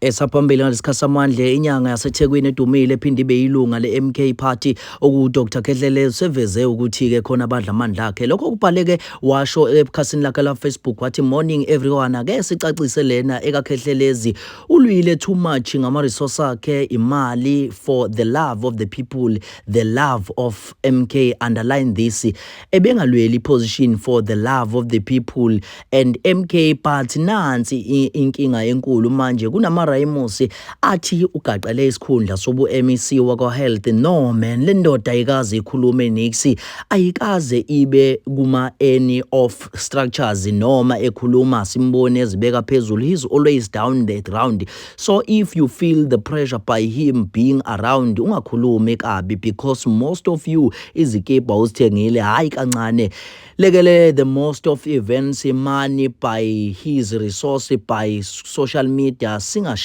Esaphambili ngalesikhathi samandla, inyanga yaseThekwini edumile ephinde ibe yilunga le-MK Party okuwu-Dr Khehlelezi seveze ukuthi-ke khona abadla amandla akhe. Lokho kubhaleke washo ekhasini lakhe la-Facebook wathi, "Morning everyone, ake sicacise lena ekaKhehlelezi. Ulwile too much ngama-resource akhe, imali, for the love of the people, the love of MK. Underline this. Ebengalweli position for the love of the people and MK, but nansi inkinga enkulu manje, kunama-rumours athi ugaqele isikhundla sobu-MEC wakwa-health. No man, le ndoda ayikaze ikhulume nix, ayikaze ibe kuma any of structures noma ekhuluma simbone ezibeka phezulu. He's always down the ground, so if you feel the pressure by him being around, ungakhulumi kabi because most of you izikibha uzithengile, hayi kancane lekele the most of events, money by his resource, by social media." Singasho.